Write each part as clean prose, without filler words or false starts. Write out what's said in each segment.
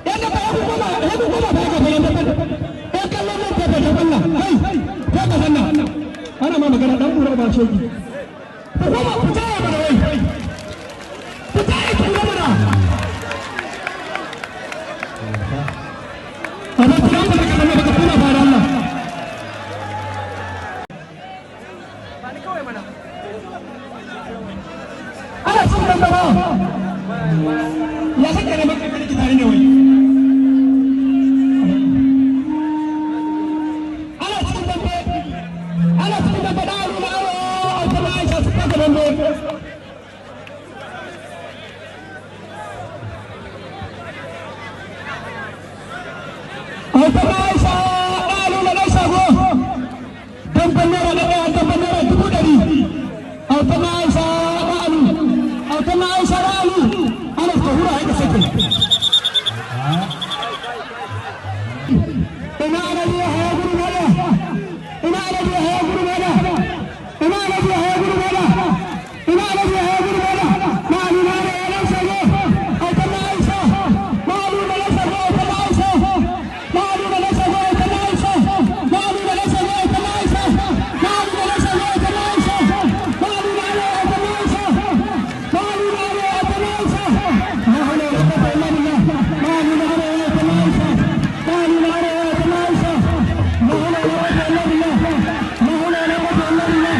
Yadda ba ya koma, ya koma ba ka bayan dambe. Ya kallon nan ko ta Allah. Kai, ko ka sanna. Ana ma magana dan kura ba shegi. Ku koma ku taya mana wai. Ku taya kin gama na. Amma ku dan ba ka ba ka kula ba da Allah. Ana cin dambe ba. Ya sake neman kai tare ne wai. Ana cikin dambe. Ana cikin dambe da Haruna Aro a kuma Aisha su fasa dambe. Autan Aisha da Haruna dan shago. Damben naira na ɗaya, damben ₦100,000. Autan Aisha da Alu. Autan Aisha da Alu. Ana ta hura haka sake. Ina alaji ya haya guru mada. Ina alaji ya haya guru mada. Ina alaji ya haya guru mada. Ina alaji ya haya guru mada. Na Alu na da yalan shago. Autan Aisha. Na Alu na dan shago autan Aisha. Na Alu na dan shago autan Aisha. Na Alu na dan shago autan Aisha. Na Alu na dan shago autan Aisha. Na Alu na da autan Aisha. Na Alu na da autan Aisha. La hawla wala quwwata illa billah. Na Alu na da autan Aisha. Na Alu na da autan Aisha. La hawla wala quwwata illa billah. La hawla wala quwwata illa billah.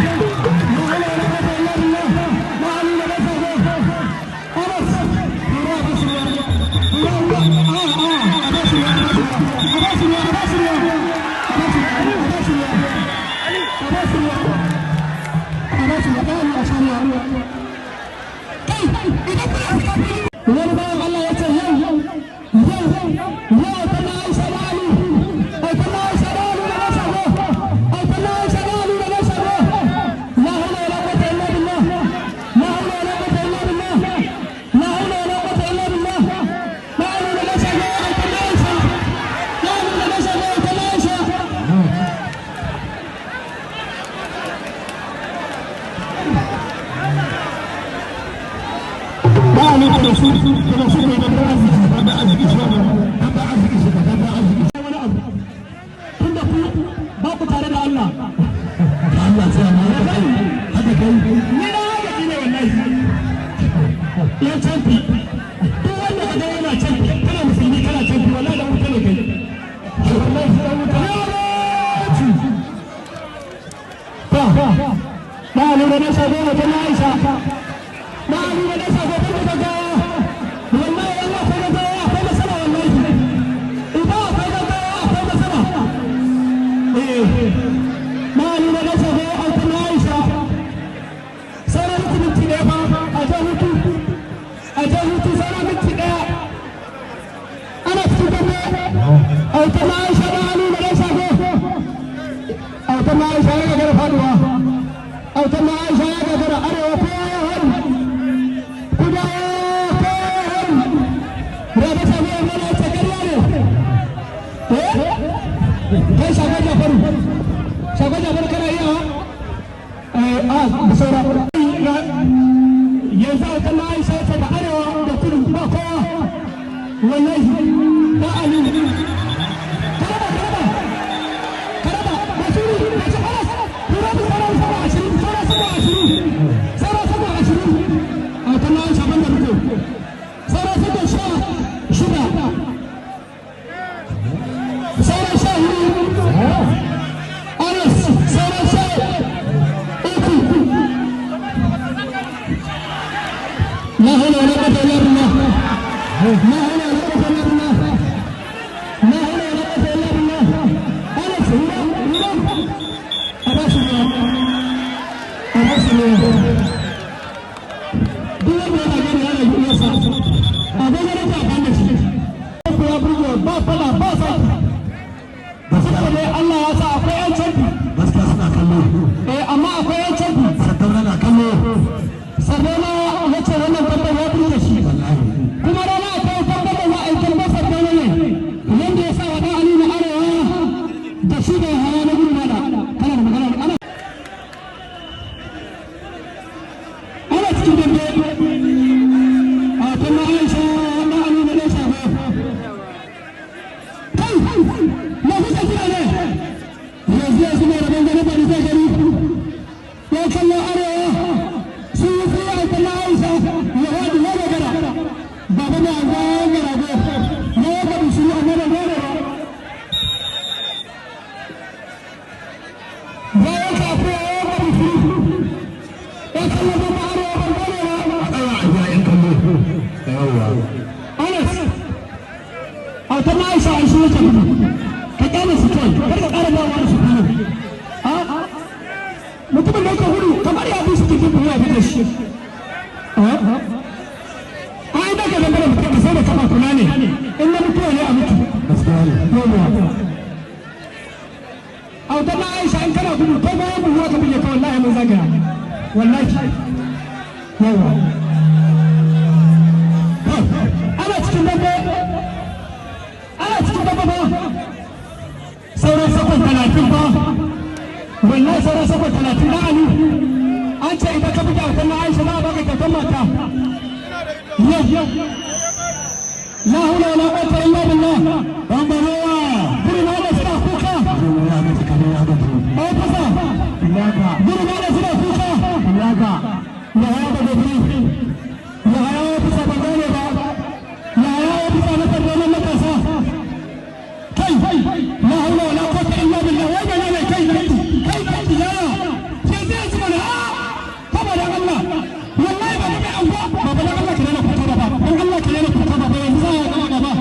La hawla wala quwwata illa billah. Na Alu na dan shago. Anas. Hura basuwa. Hura hura. Ah ah. Abasuwa abasuwa. Abasuwa abasuwa. Abasuwa. Abasuwa. Abasuwa. Abasuwa. Kai, idan kuna shiga fili. Wani bawan Allah ya ce yau yau yau ta Aisha da Ali. Ai ta Aisha da Ali da shago. Ai ta Aisha da Ali da shago. La hawla wala quwwata illa billah. La hawla wala quwwata illa billah. La hawla wala quwwata illa billah. La Ali da shago ai ta Aisha. La Ali da shago ai ta Aisha. Ba ni da su da su ne da arziki Da arziki shi wannan, dan arziki shi, dan arziki. Wani abu. Tunda ku ba ku tare da Allah. Allah sai amma haka kai, haka kai. Ni na haka ne wallahi. Yan canfi. Duk wanda ka ga yana canfi, kana musulmi kana canfi, wallahi da wuta ne kai. Wallahi da wuta. Ya Ta. Na lura na shago wata na Aisha. Na lura na shago ban da gaggawa. Wallahi Allah akwai gaggawa akwai matsala wallahi. Idan akwai gaggawa akwai matsala. Eh. Na lura na shago wata na Aisha. Sauran muku minti 1 fa a jan hutu. A jan hutu sauran minti 1. Ana cikin dambe. Autan na Aisha da Ali da shago. Autan na Aisha ya gagara faduwa. Autan na Aisha ya gagara arewa kowa ya haru. Kudawa kowa ya haru. Rabe shago ya mana ce ƙarya ne. Eh? Kai shago Jafaru. Shago Jafaru kana iyawa? Eh, a da saura. Yanzu autan na Aisha ya ce da arewa da kudu ba kowa. Wallahi ba Ali. Karaba karaba. Karaba Basiru Basiru Anas. Tura mu sauran 20 sauran 20 sauran 20. Autan na Aisha banda riko. Sauran 16. Sauran 14. Anas sauran 13. La hawla wala quwwata illa billah. La hawla wala quwwata illa billah. La hawla wala quwwata illa billah. Anas hura hura. Abasu ruwa. Abasu ruwa. Duk wanda yana gani yana yi uwarsa. Agogo na ta amfani da shi. Ku ya burge ba fada ba saki. Suka dai Allah ya sa akwai yan canfi. Gaskiya suna kallo. Eh amma akwai yan canfi. Sardauna na kallo. Sardauna ya ce wannan damben ya burge shi. Wallahi. Kuma rana akwai damben da za a yi damben Sardauna ne. Wanda ya sa wa ɗan Ali na arewa da shi da haya na gudu mana. Kana da magana ana. Ana cikin dambe. A kuma Aisha na Ali na ɗan shago. Autan na Aisha an shi yake gudu. Ka kyale su kai, kar ka ƙara dawowa da su filin. A mutumin da yake gudu kamar ya bi su cikin buhu ya bi da shi. Ai da ka dangana mutum sai da kafa kula ne, in na mutuwa ne a mutu. Gaskiya ne. Yawwa. Autan na Aisha, in kana gudu ko bayan buhu aka buge ka, wallahi mun zagaya. Wallahi. Yawwa. Ana cikin dambe. Ana cikin dambe ba. Sauran sakon 30 ba. Wallahi sauran sakon 30 na Ali. An ce idan ka buge autan na Aisha za a baka kyautar mata. Yau. Yau. La hawla wala quwwata illa billah. Bambarewa. Guri na da suna kuka. Ya gaji kare, ya gaji. Ai fasa. Bilaka. Guri na da suna kuka. Bilaka. Ya haya da gobiri. Ya haya ya fasa, ban gane ba. Ya haya ya fasa na tarzonin matasa. Kai, la hawla wala quwwata illa billah. Wai gane ne kai kai kai kai yaya. Yanzu yanzu mana a haba dan Allah. Wallahi ba mai anguwa ba ba, dan Allah ka daina kuka ba, dan Allah ka daina kuka ba, yanzu za a gama ba.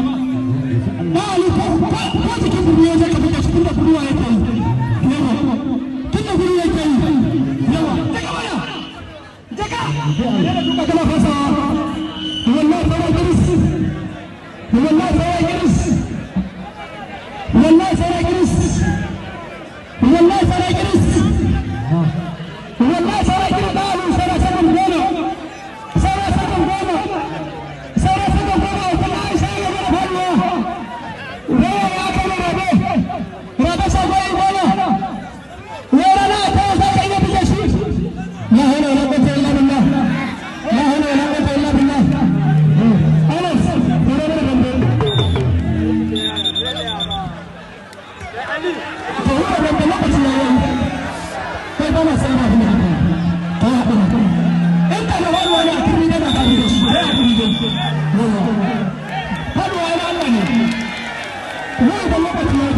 Ba Ali, ko ko cikin gudu ya je ka buga shi, tunda guduwa yake yi. Yawa. Tunda gudu yake yi. Yawa. Daga baya. Daga. Yana duka kana fasa. Wallahi sauran kiris. Wallahi sauran kiris. Wallahi sauran kiris. Wallahi sauran kiris. Wallahi sauran kiris da alu, sauran sakon 10. Sauran sakon 10. Sauran sakon 10, kuma Aisha ya gaba faruwa. Rawa ya kama rabe. Rabe shagoyin gona. Wai rana ta za ka iya buge shi. La hawla wala quwwata illa billah. La hawla wala quwwata illa billah. Anas, fara da dambe. To hura dambe, lokacin ya yi. Kai ba ma sai ba kuma haka. Ka haƙuri. In ka da wani wani a turmi ne da ka buge shi. Kai haƙuri dai. Yawa. Faduwa na Allah ne. Wai da lokaci ya yi.